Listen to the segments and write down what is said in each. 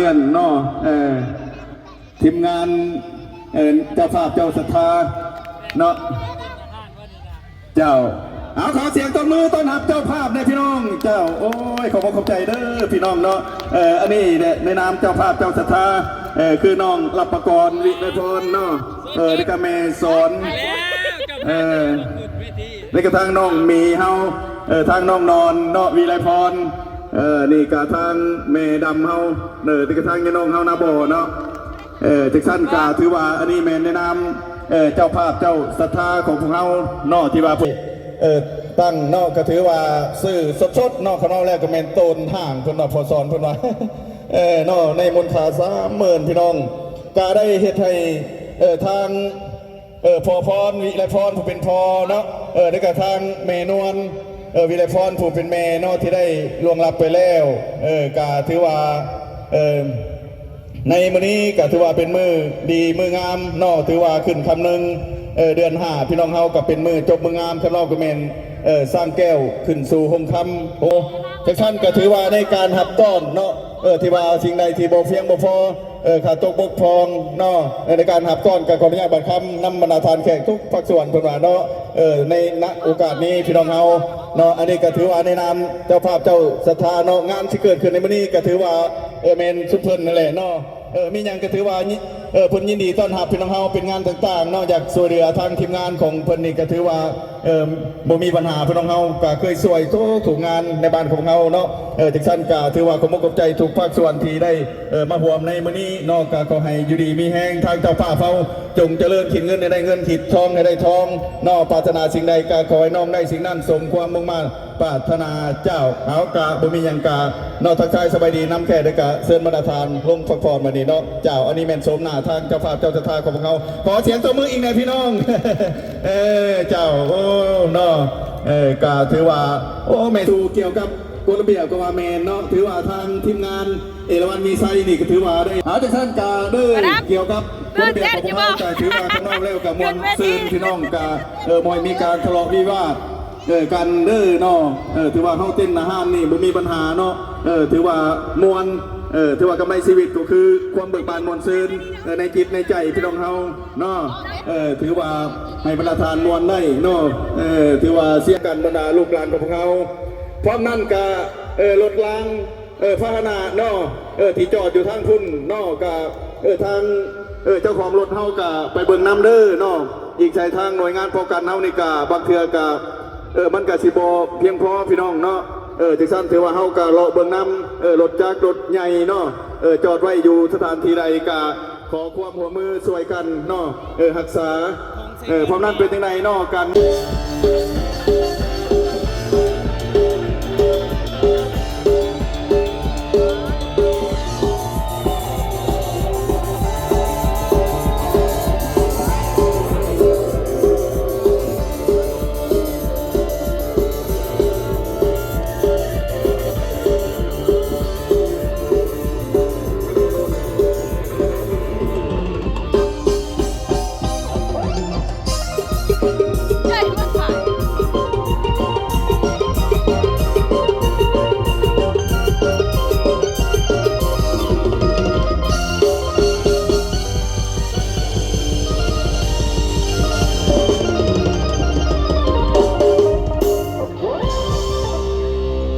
ກັນເນາະ ເອີ ທີມງານ ເອີ ເຈົ້າພາບເຈົ້າສັດທາເນາະ ເຈົ້າ. ເອົາ ຂໍສຽງຕົບມືຕ້ອນຮັບເຈົ້າພາບແດ່ພີ່ນ້ອງ ເຈົ້າ. ໂອ້ຍ ຂອບອົກຂອບໃຈເດີພີ່ນ້ອງເນາະ ເອີ ອັນນີ້ແຫຼະ ໃນນາມເຈົ້າພາບເຈົ້າສັດທາ ເອີ ຄືນ້ອງລັບປະກອນ ວິໄລພອນເນາະ ເອີ ແລ້ວກະແມ່ສອນ ເອີ ແລ້ວກະທາງນ້ອງໝີເຮົາ ເອີ ທາງນ້ອງນອນເນາະ ວິໄລພອນ ເອີ ນີ້ກະທາງແມ່ດຳເຮົາ ເອີ ແລ້ວກະທາງຍານ້ອງເຮົານາບໍ່ເນາະ. ເອີ ຈັ່ງຊັ້ນກະຖືວ່າອັນນີ້ແມ່ນໃນນາມ ເອີ ເຈົ້າພາບເຈົ້າສັດທາຂອງພວກເຮົາເນາະ ທີ່ວ່າເພິ່ນ ເອີ ຕັ້ງເນາະ ກະຖືວ່າຊື້ສົດໆເນາະ ຄັນເວົ້າແລ້ວກະແມ່ນໂຕນຮ່າງເພິ່ນວ່າ ພໍ່ສອນເພິ່ນວ່າ ເອີ ເນາະ ໃນມູນຄ່າສາມໝື່ນ ພີ່ນ້ອງ ກະໄດ້ເຮັດໃຫ້ ເອີ ທາງ ເອີ ພໍ່ພອນ ວິໄລພອນ ຜູ້ເປັນພໍ່ເນາະ ເອີ ແລ້ວກະທາງແມ່ນວນ ເອີ ວິໄລພອນ ຜູ້ເປັນແມ່ເນາະ ທີ່ໄດ້ລ່ວງລັບໄປແລ້ວ ເອີ ກະຖືວ່າ ເອີ ໃນມື້ນີ້ກະຖືວ່າເປັນມື້ດີມື້ງາມເນາະ ຖືວ່າຂຶ້ນຄ່ຳໜຶ່ງ ເອີ ເດືອນຫ້າ ພີ່ນ້ອງເຮົາ ກະເປັນມື້ຈົບມື້ງາມ ຄັນເວົ້າກະແມ່ນ ເອີ ຊ້າງແກ້ວຂຶ້ນສູ່ໂຮງຄຳ. ໂອ້ ຈັ່ງຊັ້ນກະຖືວ່າໃນການຮັບຕ້ອນເນາະ ເອີ ທີ່ວ່າສິ່ງໃດທີ່ບໍ່ພຽງບໍ່ພໍ ເອີ ຂາດຕົກບົກຜ່ອງເນາະ ເອີ ໃນການຮັບຕ້ອນ ກະຂໍອະນຸຍາດບັດຄຳນຳບັນດາທ່ານແຂກທຸກພາກສ່ວນເພິ່ນວ່າເນາະ ເອີ ໃນ ນະ ໂອກາດນີ້ພີ່ນ້ອງເຮົາເນາະ ອັນນີ້ກະຖືວ່າໃນນາມເຈົ້າພາບເຈົ້າສັດທາເນາະ ງານທີ່ເກີດຂຶ້ນໃນມື້ນີ້ກະຖືວ່າ ເອີ ແມ່ນຊຸມເພິ່ນນັ້ນແຫຼະເນາະ ເອີ ມີຫຍັງກະຖືວ່າ ເອີ ເພິ່ນຍິນດີຕ້ອນຮັບພີ່ນ້ອງເຮົາ ເປັນງານຕ່າງໆເນາະ ຢາກຊ່ວຍເຫຼືອທາງທີມງານຂອງເພິ່ນນີ້ກະຖືວ່າ ເອີ ບໍ່ມີບັນຫາ ພີ່ນ້ອງເຮົາກະເຄີຍຊ່ວຍທຸກໆງານໃນບ້ານຂອງເຮົາເນາະ ເອີ ຈັ່ງຊັ້ນກະຖືວ່າຂອບອົກຂອບໃຈທຸກພາກສ່ວນທີ່ໄດ້ ເອີ ມາຮ່ວມໃນມື້ນີ້ເນາະ ກະຂໍໃຫ້ຢູ່ດີມີແຮງ ທາງເຈົ້າພາບເຮົາຈົ່ງຈະເລີນ ຄິດເງິນໃຫ້ໄດ້ເງິນ ຄິດທອງໃຫ້ໄດ້ທອງເນາະ ປາດຖະໜາສິ່ງໃດກະຂໍໃຫ້ນ້ອງໄດ້ສິ່ງນັ້ນ ສົມຄວາມມຸ່ງມາດປາດຖະໜາເຈົ້າ. ເອົາ ກະບໍ່ມີຫຍັງກະເນາະ ທັກທາຍສະບາຍດີນຳແຂກ ແລ້ວກະເຊີນບັນດາທ່ານລົງພັກຜ່ອນບາດນີ້ເນາະ ເຈົ້າ. ອັນນີ້ແມ່ນໂສມໜ້າທາງເຈົ້າພາບເຈົ້າສັດທາຂອງພວກເຮົາ ຂໍສຽງຕົບມືອີກແດ່ພີ່ນ້ອງ. ເອີ ເຈົ້າ ໂອ້ ເນາະ ເອີ ກະຖືວ່າ ໂອ້ ແມ່ນສູ່ກ່ຽວກັບກົດລະບຽບກະວ່າແມ່ນເນາະ ຖືວ່າທາງທີມງານເອລາວັນມີໄຊນີ້ກະຖືວ່າໄດ້ ເອົາ ຈັ່ງຊັ້ນກະເດີ ກ່ຽວກັບກົດລະບຽບຂອງພວກເຮົາກະຖືວ່າຂ້າງນອກແລ້ວກະມ່ວນຊື່ນ ພີ່ນ້ອງກະ ເອີ ບໍ່ໃຫ້ມີການທະເລາະວິວາດ ເອີ ກັນເດີເນາະ ເອີ ຖືວ່າເຮົາເຕັ້ນອາຫານນີ້ບໍ່ມີບັນຫາເນາະ ເອີ ຖືວ່າມ່ວນ ເອີ ຖືວ່າກຳໄລຊີວິດກະຄືຄວາມເບີກບານມ່ວນຊື່ນ ເອີ ໃນຈິດໃນໃຈພີ່ນ້ອງເຮົາ ເນາະ ເອີ ຖືວ່າໃຫ້ບັນດາທ່ານມ່ວນໄດ້ເນາະ ເອີ ຖືວ່າສຽງກັນບັນດາລູກຫຼານຂອງພວກເຮົາ. ພ້ອມນັ້ນກະ ເອີ ລົດລາງ ເອີ ພາຫະນະເນາະ ເອີ ທີ່ຈອດຢູ່ທາງພຸ້ນເນາະ ກະ ເອີ ທາງ ເອີ ເຈົ້າຂອງລົດເຮົາກະໄປເບິ່ງນຳເດີເນາະ ອີກໃສ່ທາງໜ່ວຍງານປ້ອງກັນເຮົານີ້ກະບາງເທື່ອກະ ເອີ ມັນກະຊິບໍ່ພຽງພໍພີ່ນ້ອງເນາະ ເອີ ຈັ່ງຊັ້ນຖືວ່າເຮົາກະເລາະເບິ່ງນຳ ເອີ ລົດຈັກລົດໃຫຍ່ເນາະ ເອີ ຈອດໄວ້ຢູ່ສະຖານທີ່ໃດກະ ຂໍຄວາມຮ່ວມມືຊ່ວຍກັນເນາະ ເອີ ຮັກສາ ເອີ ພ້ອມນັ້ນເປັນຈັ່ງໃດເນາະ ການ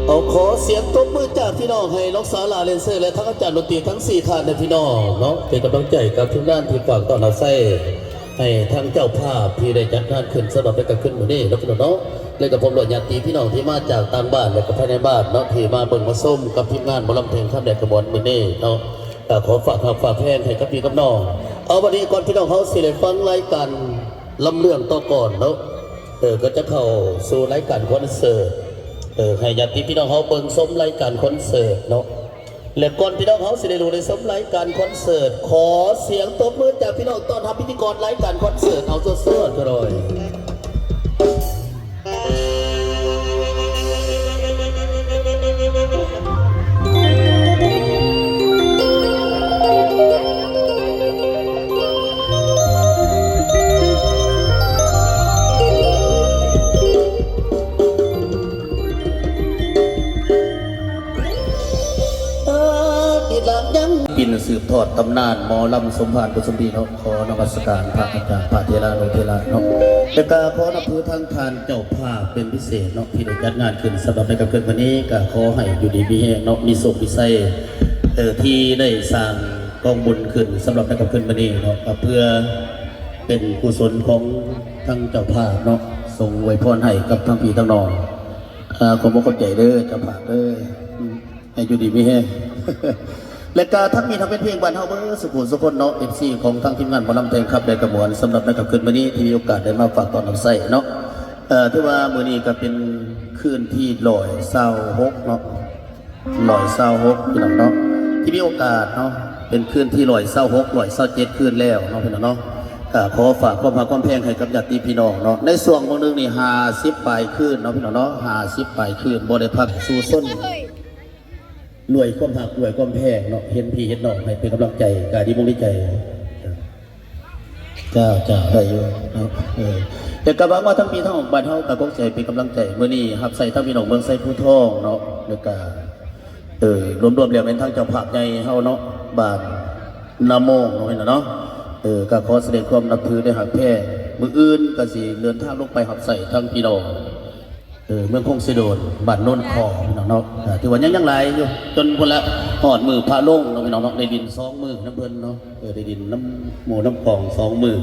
ເອົາ ຂໍສຽງຕົບມືຈາກພີ່ນ້ອງໃຫ້ນ້ອງສາວຫຼ້າແດນເຊີ ແລະ ທັງອາຈານດົນຕີທັງສີ່ທ່ານເດີພີ່ນ້ອງເນາະ ເປັນກຳລັງໃຈກັບທີມງານທີ່ຝາກຕ້ອນເອົາໃສ່ ໃຫ້ທາງເຈົ້າພາບທີ່ໄດ້ຈັດງານຂຶ້ນສຳລັບໃນຄ່ຳຄືນມື້ນີ້ເນາະພີ່ນ້ອງເນາະ ແລະກະພ້ອມດ້ວຍຍາດຕິພີ່ນ້ອງທີ່ມາຈາກຕ່າງບ້ານ ແລະກະພາຍໃນບ້ານເນາະ ທີ່ມາເບິ່ງມາຊົມກັບທີມງານໝໍລຳແພງຄຳແດດຂະບວນມື້ນີ້ເນາະ ກະຂໍຝາກຮັກຝາກແພງໃຫ້ກັບພີ່ກັບນ້ອງ. ເອົາ ບາດນີ້ກ່ອນພີ່ນ້ອງເຮົາຊິໄດ້ຟັງລາຍການລຳເລື່ອງຕໍ່ກ່ອນເນາະ ເອີ ກະຈະເຂົ້າສູ່ລາຍການຄອນເສີດ ເອີ ໃຫ້ຍາດຕິພີ່ນ້ອງເຮົາເບິ່ງຊົມລາຍການຄອນເສີດເນາະ. ແລະກ່ອນພີ່ນ້ອງເຮົາຊິໄດ້ລົງໄດ້ຊົມລາຍການຄອນເສີດ ຂໍສຽງຕົບມືຈາກພີ່ນ້ອງຕ້ອນຮັບພິທີກອນລາຍການຄອນເສີດ ເອົາ ສວດໆ ໂດຍ ເອີ ປີຫຼັງຍັງ ປີ ສືບທອດຕຳນານໝໍລຳສົມພານບຸນສົມພີເນາະ. ຂໍນະມັດສະການພະອາຈານ ພະເຖລານຸເຖລະເນາະ ແລະກະຂໍນັບຖືທາງທ່ານເຈົ້າພາບເປັນພິເສດເນາະ ທີ່ໄດ້ຈັດງານຂຶ້ນສຳລັບໃນຄ່ຳຄືນມື້ນີ້. ກະຂໍໃຫ້ຢູ່ດີມີແຮງເນາະ ມີໂຊກມີໄຊ ເອີ ທີ່ໄດ້ສ້າງກອງບຸນຂຶ້ນສຳລັບໃນຄ່ຳຄືນມື້ນີ້ເນາະ ກະເພື່ອເປັນກຸສົນຂອງທາງເຈົ້າພາບເນາະ ສົ່ງອວຍພອນໃຫ້ກັບທັງພີ່ທັງນ້ອງ. ອາ ຂໍຂອບໃຈເດີເຈົ້າພາບເດີ ໃຫ້ຢູ່ດີມີແຮງ ແລະກະທັງມີທັງແຟນເພງບ້ານເຮົາເບິດສູ່ຜູ້ສູ່ຄົນເນາະ ເອັຟຊີ ຂອງທາງທີມງານໝໍລຳແຕ່ງຄຳແດນຂະບວນ ສຳລັບໃນຄ່ຳຄືນມື້ນີ້ທີ່ມີໂອກາດໄດ້ມາຝາກຕ້ອນຮັບໃຊ້ເນາະ. ເອີ ຖືວ່າມື້ນີ້ກະເປັນຄືນທີຮ້ອຍຊາວຫົກເນາະ ຮ້ອຍຊາວຫົກ ພີ່ນ້ອງເນາະ ທີ່ມີໂອກາດເນາະ ເປັນຄືນທີຮ້ອຍຊາວຫົກ ຮ້ອຍຊາວເຈັດຄືນແລ້ວເນາະ ພີ່ນ້ອງເນາະ. ກະຂໍຝາກຄວາມຮັກຄວາມແພງໃຫ້ກັບຍາດຕິພີ່ນ້ອງເນາະ ໃນຊ່ວງມື້ໜຶ່ງນີ້ຫ້າສິບປາຍຄືນເນາະ ພີ່ນ້ອງເນາະ ຫ້າສິບປາຍຄືນ ບໍ່ໄດ້ພັກສູ່ຊົນ ລວຍຄວາມຮັກ ລວຍຄວາມແພງເນາະ ເຫັນພີ່ເຫັນນ້ອງໃຫ້ເປັນກຳລັງໃຈ ກະດີມຸກດີໃຈ. ເຈົ້າ ເຈົ້າ ໄດ້ຢູ່ເນາະ ເອີ ແຕ່ກະຫວັງວ່າທັງພີ່ທັງນ້ອງບ້ານເຮົາກະຄົງຊິໃຫ້ເປັນກຳລັງໃຈ ມື້ນີ້ຮັບໃຊ້ທັງພີ່ນ້ອງເມືອງໄຊພູທອງເນາະ ແລ້ວກະ ເອີ ລວມໆແລ້ວແມ່ນທາງເຈົ້າພາບໃຫຍ່ເຮົາເນາະ ບ້ານນາໂມງເນາະ ແມ່ນເນາະ ເອີ ກະຂໍສະແດງຄວາມນັບຖື ແລະ ຮັກແພງ. ມື້ອື່ນກະຊິເດີນທາງລົງໄປຮັບໃຊ້ທັງພີ່ນ້ອງ ເອີ ເມືອງຄົງເຊໂດນ ບ້ານໂນນຄໍ ພີ່ນ້ອງເນາະ ກະຖືວ່າຍັງ ຍັງຫຼາຍຢູ່ ຈົນພຸ້ນລະ ຮອດມື້ພະລົງເນາະ ພີ່ນ້ອງເນາະ ໄດ້ຫຼິ້ນສອງມື້ນຳເພິ່ນເນາະ ເອີ ໄດ້ຫຼິ້ນນຳໝູ່ນຳກອງສອງມື້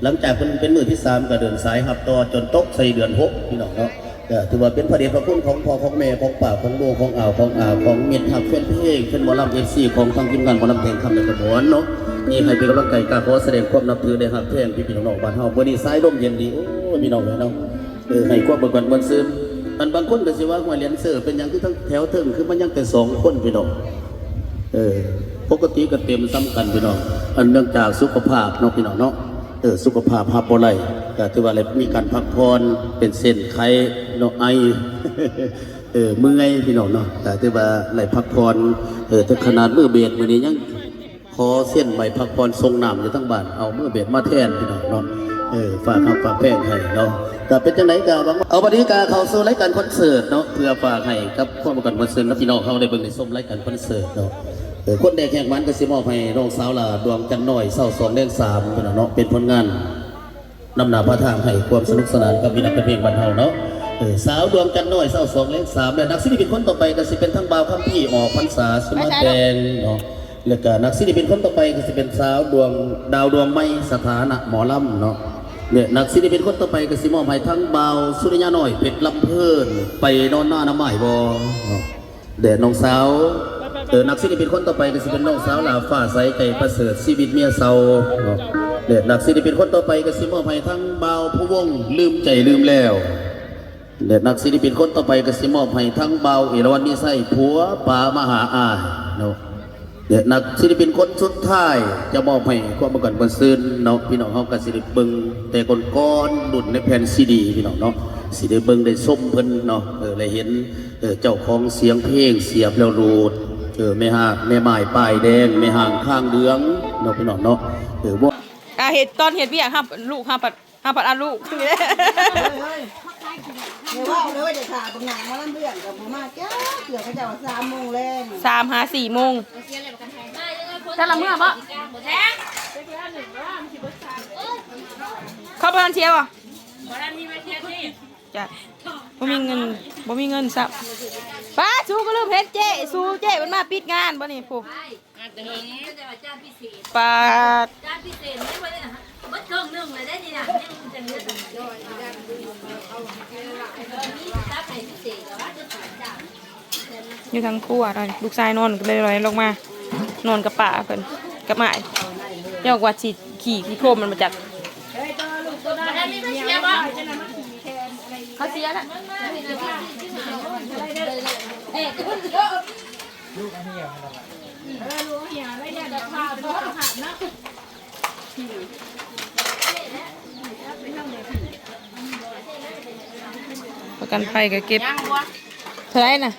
ຫຼັງຈາກເພິ່ນເປັນມື້ທີສາມ ກະເດີນສາຍຮັບຕໍ່ຈົນຕົກໃສ່ເດືອນຫົກ ພີ່ນ້ອງເນາະ ກະຖືວ່າເປັນພະເດດພະຄຸນຂອງພໍ່ຂອງແມ່ ຂອງປ້າ ຂອງໂບ ຂອງອາວ ຂອງອາ ຂອງມິດຮັກແຟນເພງ ແຟນໝໍລຳ ເອັຟຊີ ຂອງທາງທີມງານໝໍລຳແຕ່ງຄຳແລະຂະບວນເນາະ ທີ່ໃຫ້ເປັນກຳລັງໃຈ ກະຂໍສະແດງຄວາມນັບຖື ແລະ ຮັກແພງພີ່ໆນ້ອງໆບ້ານເຮົາ. ມື້ນີ້ສາຍລົມເຢັນດີ ໂອ້ຍ ພີ່ນ້ອງເອີຍເນາະ ເອີ ໃຫ້ຄວາມມ່ວນຂວັນມ່ວນຊື່ນ. ອັນບາງຄົນກະຊິວ່າ ຫ້ວຍ ແດນເຊີເປັນຫຍັງຄືທັງແຖວເທິງ ຄືມັນຍັງແຕ່ສອງຄົນ ພີ່ນ້ອງ ເອີ ປົກກະຕິກະເຕັມສ່ຳກັນ ພີ່ນ້ອງ ອັນເນື່ອງຈາກສຸຂະພາບເນາະ ພີ່ນ້ອງເນາະ ເອີ ສຸຂະພາບຮັບບໍ່ໄດ້ ກະຖືວ່າໄດ້ມີການພັກຜ່ອນ ເປັນເຊັ່ນໄຂ້ເນາະ ໄອ ເອີ ເມື່ອຍ ພີ່ນ້ອງເນາະ ກະຖືວ່າໄດ້ພັກຜ່ອນ ເອີ ແຕ່ຂະໜາດມືເບດມື້ນີ້ຍັງ ຂໍເຊັນໃບພັກຜ່ອນ ສົ່ງນ້ຳຢູ່ທາງບ້ານ ເອົາມືເບດມາແທນ ພີ່ນ້ອງເນາະ ເອີ ຝາກຮັກຝາກແພງໃຫ້ເນາະ. ກະເປັນຈັ່ງໃດກະຫວັງວ່າ ເອົາ ບັດນີ້ກະເຂົ້າສູ່ລາຍການຄອນເສີດເນາະ ເພື່ອຝາກໃຫ້ກັບຄວາມກວນເຊີນນຳພີ່ນ້ອງເຮົາໄດ້ເບິ່ງໄດ້ຊົມລາຍການຄອນເສີດເນາະ. ເອີ ຄົນແດກແຮກມັນກະຊິມອບໃຫ້ນ້ອງສາວຫຼ້າ ດວງຈັນນ້ອຍ ເຊົ້າສອງແລງສາມ ພີ່ນ້ອງເນາະ ເປັນຜົນງານ ນຳໜ້າພາທາງໃຫ້ຄວາມສະໜຸກສະໜານກັບວິນາແຟນເພງບ້ານເຮົາເນາະ. ເອີ ສາວດວງຈັນນ້ອຍ ເຊົ້າສອງແລງສາມ ແລະ ນັກສິລະປິນຄົນຕໍ່ໄປກະຊິເປັນທັງບ່າວຄຳພີ ອອກພັນສາ ສຸມາແຕງເນາະ ແລະກະນັກສິລະປິນຄົນຕໍ່ໄປກະຊິເປັນສາວດວງ ດາວດວງໃໝ່ ສະຖານະໝໍລຳເນາະ ແລະ ນັກສິລະປິນຄົນຕໍ່ໄປກະຊິມອບໃຫ້ທັງບ່າວສຸລິຍານ້ອຍ ເພັດລຳເພີນ ໄປນອນນານ້ຳໝ້າຍບໍ່ເນາະ. ແລະ ນ້ອງສາວ ເອີ ນັກສິລະປິນຄົນຕໍ່ໄປກະຊິເປັນນ້ອງສາວຫຼ້າຟ້າໃສ ໃຈປະເສີດ ຊີວິດເມຍເຊົາເນາະ ແລະ ນັກສິລະປິນຄົນຕໍ່ໄປກະຊິມອບໃຫ້ທັງບ່າວພູວົງ ລືມໃຈລືມແລ້ວ ແລະ ນັກສິລະປິນຄົນຕໍ່ໄປກະຊິມອບໃຫ້ທັງບ່າວເອລາວັນ ມີໄຊ ຜົວປາມະຫາອາຍເນາະ ແລະ ນັກສິລະປິນຄົນສຸດທ້າຍຈະມອບໃຫ້ຄວາມບັງເກີນບັນເຊີນເນາະ ພີ່ນ້ອງເຮົາກະຊິໄດ້ເບິ່ງແຕ່ກ່ອນໆ ລຸ້ນໃນແຜ່ນຊີດີ ພີ່ນ້ອງເນາະ ຊິໄດ້ເບິ່ງໄດ້ຊົມເພິ່ນເນາະ ເອີ ໄດ້ເຫັນ ເອີ ເຈົ້າຂອງສຽງເພງສຽບແລ້ວໂລດ ເອີ ແມ່ຮ້າງແມ່ໝ້າຍປ້າຍແດງ ແມ່ຮ້າງຄາງເຫຼືອງເນາະ ພີ່ນ້ອງເນາະ ເອີ ບໍ່ ກະເຮັດ ຕອນເຮັດວຽກ ຫາລູກ ຫາພັດ ຫາພັດເອົາລູກ ເຮີ້ຍ ເຮີ້ຍ ຢ່າເວົ້າເດີ ຢ່າຖ້າບັກຫຍັງມານຳເລື່ອງກະບໍ່ມາຈັກເທື່ອ ເຂົາເຈົ້າວ່າສາມໂມງແລງ ສາມຫາສີ່ໂມງ ແຕ່ລະມື້ບໍ່ ເຂົາບໍ່ທັນເຊຍບໍ່ ບໍ່ທັນມີມາເຊຍຕິ ຈ້ະ ບໍ່ມີເງິນ ບໍ່ມີເງິນຊ້ຳ ປ້າ ຊູກະລືມເຫັນເຈ້ ຊູເຈ້ເພິ່ນມາປິດງານບໍ່ນີ້ ຜູ້ ປາດ ຢູ່ທາງຄົວ ລູກຊາຍນອນກະເລີຍລອຍລົງມາ ນອນກັບປ້າເພິ່ນ ກັບອ້າຍ ເຈົ້າວ່າຊິຂີ້ ຂີ້ໂຄມມັນບໍ່ຈັກ ເຂົາເສຍລະ ປະກັນໄພກະເກັບ ເທົ່າໃດນະ?